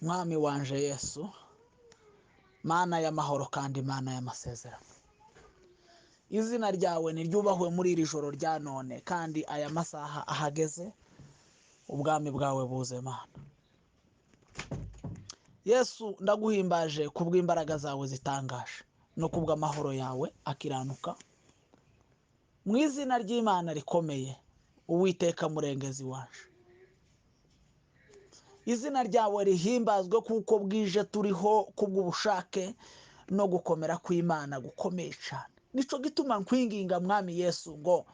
Mwami wanje Yesu, Mana y'amahoro kandi Mana y'amasezerano, izina ryawe niryubahwe muri iri joro rya none, kandi aya masaha ahageze ubwami bwawe buze. Mana Yesu, ndaguhimbaje kubw'imbaraga zawe zitangaje no kubw'amahoro yawe akiranuka. Mu izina ry'Imana rikomeye, Uwiteka murengezi waje, izina ryawe rihimbazwe kuko bwije turiho kubw'ubushake no gukomera kw'Imana gukomeye cyane. Nico gituma nkwinginga Mwami Yesu ngo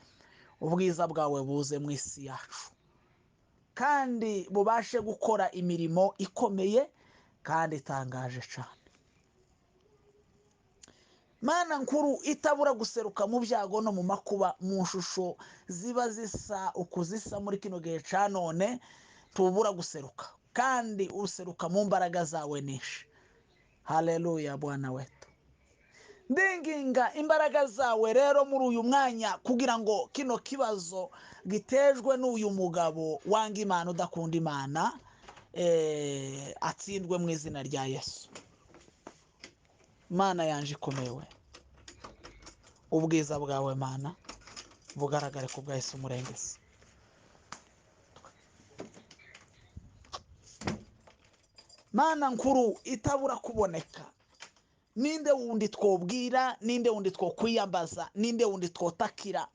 ubwiza bwawe buze mu isi yacu, kandi bubashe gukora imirimo ikomeye kandi itangaje cyane. Mana nkuru itabura guseruka mu byago no mu makuba, mu nshusho ziba zisa ukuzisa muri kino gihe ca none, tubura guseruka kandi useruka mu mbaraga zawe nyinshi. Haleluya Bwana wetu. Ndinginga imbaraga zawe rero muri uyu mwanya, kugira ngo kino kibazo gitejwe n'uyu mugabo wanga Imana udakunda Imana atsindwe mu izina rya Yesu. Mana yanje ikomewe, ubwiza bwawe Mana bugaragare ku bwa Yesu murengezi. Mana nkuru itabura kuboneka, ninde wundi twobwira, ninde wundi twokwiyambaza, ninde wundi twotakira,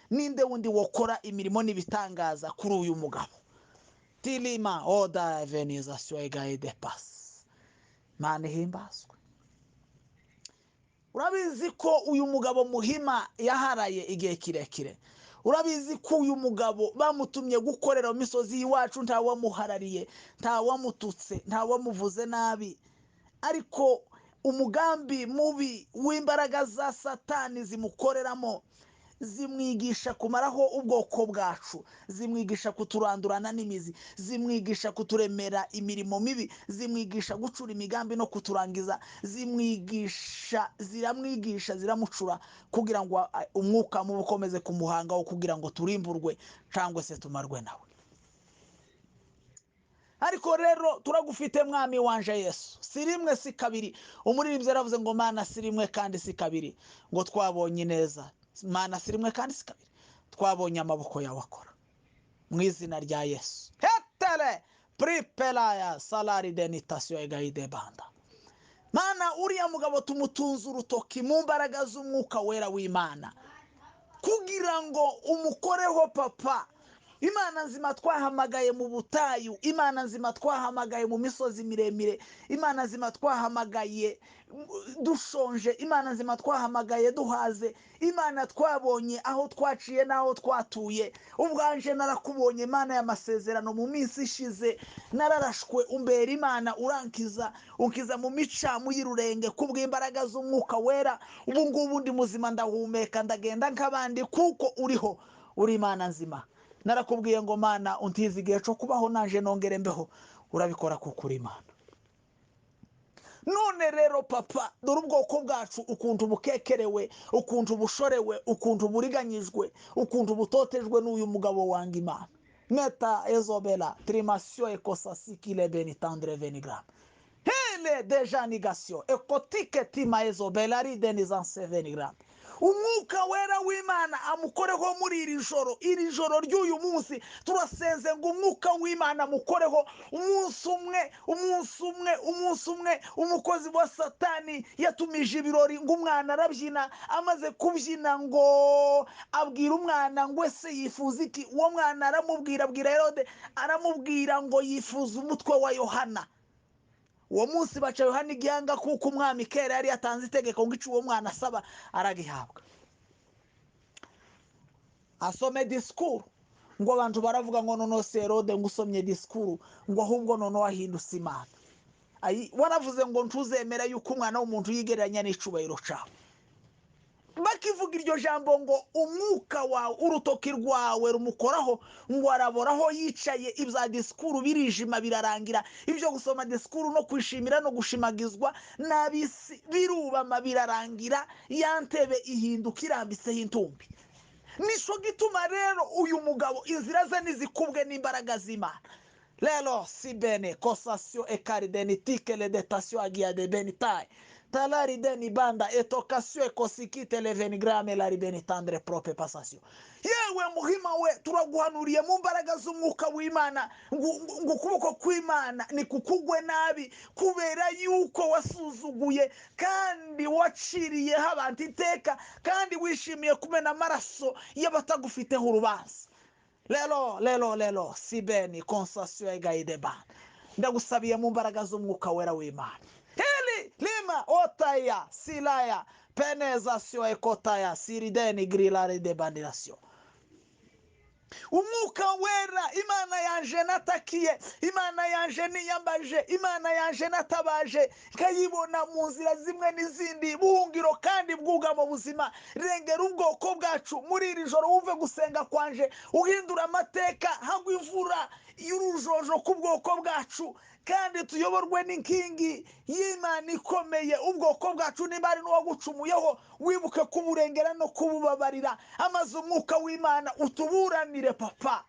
ninde wundi wokora imirimo n'ibitangaza kuri uyu mugabo? Tilima oda evenization egaye de pass. Mana ihimbazwe. Urabizi ko uyu mugabo Muhima yaharaye igihe kirekire. Urabizi ko uyu mugabo bamutumye gukorera mu misozi y'iwacu, ntawamuharariye, ntawamututse, ntawamuvuze nabi, ariko umugambi mubi w'imbaraga za Satani zimukoreramo, zimwigisha kumaraho ubwoko bwacu, zimwigisha kuturandurana n'imizi, zimwigisha kuturemera imirimo mibi, zimwigisha gucura imigambi no kuturangiza, zimwigisha, ziramwigisha, ziramucura kugira ngo umwuka mubi ukomeze kumuhangaho, kugira ngo turimburwe cyangwa se tumarwe nawe. Ariko rero turagufite Mwami wanje Yesu, si rimwe si kabiri. Umuririmbyi yaravuze ngo Mana si rimwe kandi si kabiri, ngo twabonye neza. Mana si rimwe kandi si kabiri, twabonye amaboko yawe akora. Mu izina rya Yesu. Hetere pripelaya salari denitation egaide banda. Mana, uriya mugabo tumutunze urutoki mu mbaraga z'umwuka wera w'Imana, kugira ngo umukoreho papa. Imana nzima twahamagaye mu butayu, Imana nzima twahamagaye mu misozi miremire, Imana nzima twahamagaye dushonje, Imana nzima twahamagaye duhaze, Imana twabonye aho twaciye n'aho twatuye. Ubwanje narakubonye Imana y'amasezerano, mu minsi ishize nararashwe umbera Imana, urankiza, unkiza mu micamu y'irurenge kubw'imbaraga z'umwuka wera. Ubu ngubu ndi muzima, ndahumeka, ndagenda nk'abandi kuko uriho, uri Imana nzima. Narakubwiye ngo Mana untize igihe cyo kubaho nanje nongere mbeho, urabikora kuko uri Imana. None rero papa, dore ubwoko bwacu ukuntu bukekerewe, ukuntu bushorewe, ukuntu buriganyijwe, ukuntu butotejwe n'uyu mugabo wanga Imana. Meta ezobela trimasio ekosasi kile benitandre venigram hele deja nigation ekotike tima ezobela ridenizanse venigram. Umwuka wera w'Imana amukoreho muri iri joro, iri joro ry'uyu munsi turasenze ngo umwuka w'Imana amukoreho. Umunsi umwe, umunsi umwe, umunsi umwe umukozi wa Satani yatumije ibirori ngo umwana arabyina, amaze kubyina ngo abwira umwana ngo ese yifuza iki? Uwo mwana aramubwira, abwira Herode, aramubwira ngo yifuza umutwe wa Yohana. Uwo munsi baca Yohana igihanga kuko umwami kera yari yatanze itegeko ngo ico uwo mwana asaba aragihabwa. Asome disikuru ngo abantu baravuga ngo nono se Herode ngo usomye disikuru ngo ahubwo nono wahindutse Imana. Ayi waravuze ngo ntuzemera yuko umwana w'umuntu yigereranya n'icubahiro cawe. Bakivuga iryo jambo ngo umwuka wawe, urutoki rwawe rumukoraho, ngo araboraho yicaye. Ibya disikuru birijima birarangira, ibyo gusoma disikuru no kwishimira no gushimagizwa n'abisi birubama birarangira, ya ntebe ihinduka irambitseho intumbi. Nico gituma rero uyu mugabo inzira ze nizikubwe n'imbaraga z'Imana. Lelo sibene kosasio ekaridenitike le detasio agia de benitai talari deni banda etokasio ekosikite le venigrame lari benitandre prope pasasio. Yewe muhima we, turaguhanuriye mu mbaraga z'umwuka w'Imana ngo ukuboko kw'Imana ni kukugwe nabi, kubera yuko wasuzuguye kandi waciriyeho abantu iteka, kandi wishimiye kumena amaraso y'abatagufiteho urubanza. Lelo lelo lelo sibeni konsasio egaideba, ndagusabiye mu mbaraga z'umwuka wera w'Imana. Heli lima otaya silaya penezasio ekotaya sirideni grilare de bandirasio. Umwuka wera, Imana yanje natakiye, Imana yanje niyambaje, Imana yanje natabaje, nkayibona mu nzira zimwe n'izindi, buhungiro kandi bwugamo buzima. Rengera ubwoko bwacu muri iri joro, wumve gusenga kwanje, uhindura amateka, hagwa imvura y'urujojo ku bwoko bwacu, kandi tuyoborwe n'inkingi y'Imana ikomeye. Ubwoko bwacu nimba ari n'uwagucumuyeho, wibuke kuburengera no kububabarira, amaze umwuka w'Imana utuburanire papa.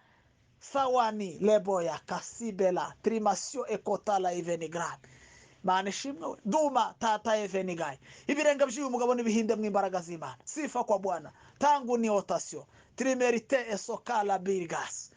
Sawani leboya kasibela trimasio ekotala ivenigrame. Mana ishimwe we, duma tata evenigai. Ibirenga by'uyu mugabo n'ibihinde mu imbaraga z'Imana. Sifa kwa Bwana. Tangu ni otasio trimerite esokala birgas.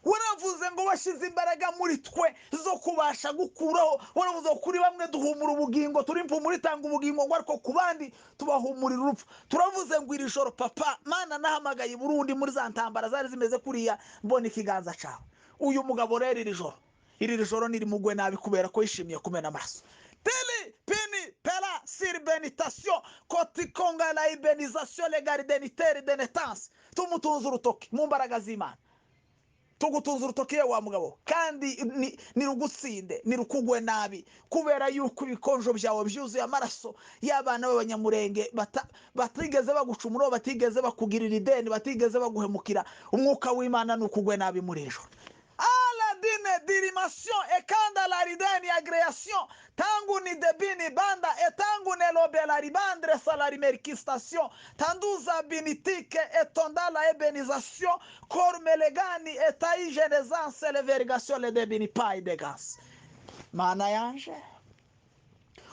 Waravuze ngo washize imbaraga muri twe zo kubasha gukuraho. Waravuze kuri bamwe duhumura ubugingo, turi impumuro itanga ubugingo, ngo ariko ku bandi tubahumurira urupfu. Turavuze ngo iri joro papa, Mana nahamagaye i Burundi muri za ntambara zari zimeze kuriya, mbona ikiganza cyawe. Uyu mugabo rero iri joro nirimugwe nabi, kubera ko yishimiye kumena amaraso. Teli pini pela sirbenitation kotikonga la ibenisation legaridenitaire denetance. Tumutunze urutoki mu mbaraga z'Imana, tugutunze urutoki wa mugabo, kandi nirugutsinde nirukugwe nabi, kubera yuko ibikonjo byawe byuzuye amaraso y'abana b'abanyamurenge batigeze bagucumura, batigeze bakugirira ideni, batigeze baguhemukira. Umwuka w'Imana nukugwe nabi muri ijoro. Aladine dirimation ekanda la rideni agreation tangu ni debini banda etangu nelobe la ribandre salari merkistation tanduza binitike etondala ebenization kormelegani etaigenezance le verigation le debini pai de gas. Mana yanje,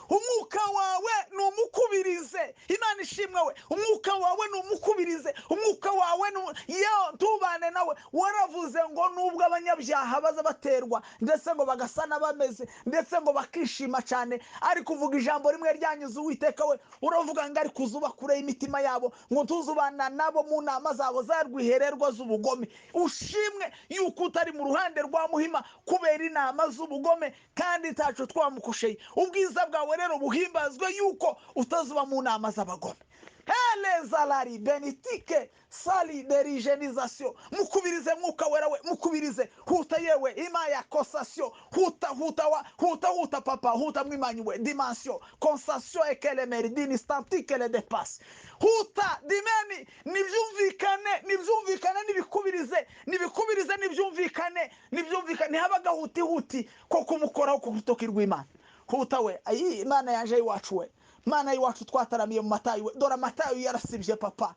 umwuka wawe numukubirize. Imana ishimwe we, umwuka wawe numukubirize, umwuka wawe yo tubane nawe. Waravuze ngo nubwo abanyabyaha baza baterwa ndetse ngo bagasana bameze ndetse ngo bakishima cyane, ariko uvuga ijambo rimwe ryanyuze Uwiteka we, uravuga ngo ari kuzuba kure imitima yabo, ngo ntuzubana nabo mu nama zabo zarwihererwa z'ubugome. Ushimwe yuko utari mu ruhande rwa muhima kubera inama z'ubugome, kandi tacu twamukosheye. Ubwiza bwawe rero buhimbazwe yuko utazuba mu nama z'abagome. Hele zalari benitike sali derigenisation. Mukubirize mwuka wera we, mukubirize. Huta yewe imaya kosasio, huta huta wa huta huta papa, huta mwimanyi we dimension konsasio ekele meridini stantike le dépasse. Huta dimeni nibyumvikane, nibyumvikane, nibikubirize, nibikubirize, nibyumvikane, nibyumvikane. Habaga huti huti ko kumukoraho ku rutoki rw'Imana. Huta we, ayi Imana yanje iwacu we, Mana iwacu twataramiye mu matayo we, dore amatayo yarasibye papa.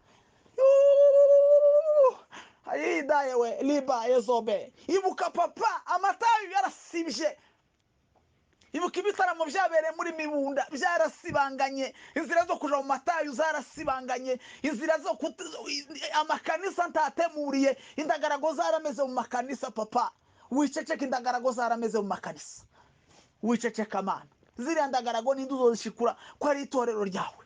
Ayi daye we liba ezobe, ibuka papa, amatayo yarasibye. Ibuka ibitaramo byabereye muri Mibunda byarasibanganye, inzira zo kuja mu matayo zarasibanganye, inzira zo amakanisa ntatemuriye, indagarago zarameze mu makanisa papa. Wiceceka, indagarago zarameze mu makanisa. Wiceceka Mana, ziriya ndagarago n'induzo zishikura ko ari itorero ryawe.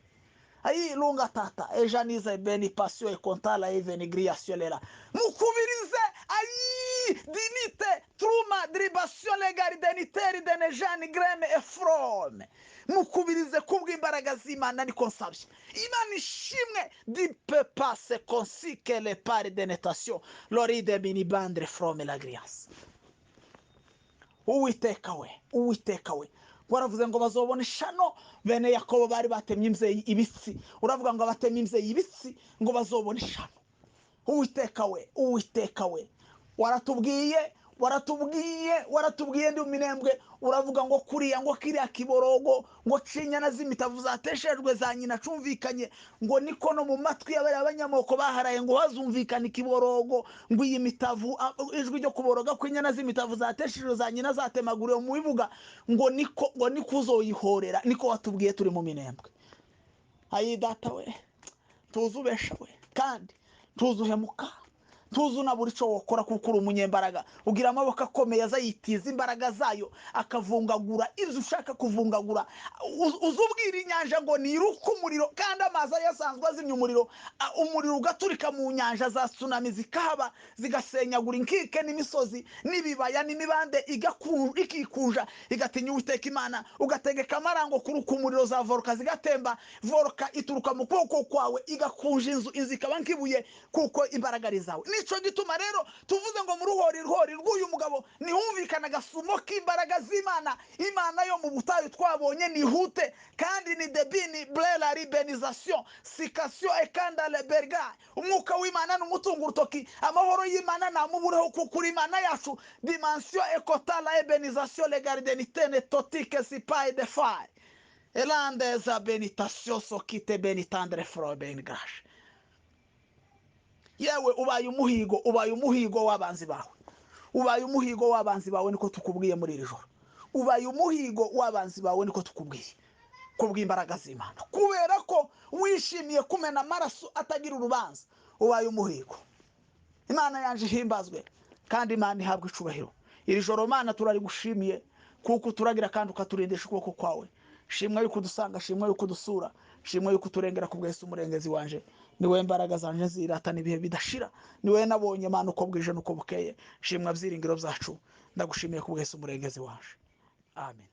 Ayi lunga tata ejaniza beni pasio e kontala even griasio lela. Mukubirize ayi dinite truma dribasio legarideniteri denejani greme efrome. Mukubirize kubw'imbaraga z'Imana niko nsabye. Imana ishimwe dipe passe consike le pare denetation loride minibandre frome la grias. Uwiteka we, Uwiteka we, waravuze ngo bazobona ishano bene Yakobo bari batemye imzeyi ibitsi. Uravuga ngo abatemye imzeyi ibitsi ngo bazobona ishano. Uwiteka we, Uwiteka we, waratubwiye Waratubwiye ndi Minembwe, uravuga ngo kuriya ngo kiriya kiborogo ngo cinyana z'imitavu zateshejwe za nyina cumvikanye, ngo niko no mu matwi y'abari abanyamoko baharaye ngo hazumvikana ikiborogo, ngo iyi mitavu ijwi ryo kuboroga kw'inyana z'imitavu zateshejwe za nyina zatemaguriwe mu bibuga, ngo niko uzoyihorera. Niko watubwiye turi mu Minembwe. Ayi data we, tuzubesha we kandi tuzuhemuka, tuzuna buri cyo wokora kuko uri umunyembaraga, ugira amaboko akomeye azayitiza imbaraga zayo akavungagura ibyo ushaka kuvungagura. Uzubwira inyanja ngo niruke umuriro, kandi amazi yasanzwe azimya umuriro, umuriro ugaturika mu nyanja, za tsunami zikahaba zigasenyagura inkike n'imisozi n'ibibaya n'imibande, ikikunja igatinya Uwiteka Imana. Ugategeka amarango kuruka umuriro, za voruka zigatemba, voruka ituruka mu kuboko kwawe igakunja inzu, inzu ikaba nk'ibuye kuko imbaraga ari zawe. Nico gituma rero tuvuze ngo mu ruhori rw'uyu mugabo nihumvikana agasumo k'imbaraga z'Imana. Imana yo mu butayu twabonye nihute, kandi ni debini brela ribenization sikasiyo ekanda leberga. Umwuka w'Imana n'umutungo urutoki, amahoro y'Imana namubureho kuko uri Imana yacu. Dimension ekotala ebenization legardenitene totike sipaye de fire elande za benitation sokite benitandre fro bengrash. Yewe ubaye umuhigo, ubaye umuhigo w'abanzi bawe, ubaye umuhigo w'abanzi bawe, niko tukubwiye muri iri joro. Ubaye umuhigo w'abanzi bawe, niko tukubwiye kubw'imbaraga z'Imana, kubera ko wishimiye kumena amaraso atagira urubanza. Ubaye umuhigo. Imana yanje ihimbazwe kandi Imana ihabwe icubahiro. Iri joro Mana turarigushimiye kuko turagira kandi ukaturindisha ukuboko kwawe. Shimwa yuko dusanga, shimwa yuko dusura, shimwa yuko turengera ku bwese umurengezi wanje. Niwe mbaraga zanje ziratana ibihe bidashira, niwe nabonye Mana uko bwije nuko bukeye. Shimwa byiringiro byacu, ndagushimiye ku bwese umurengezi wanje. Amen.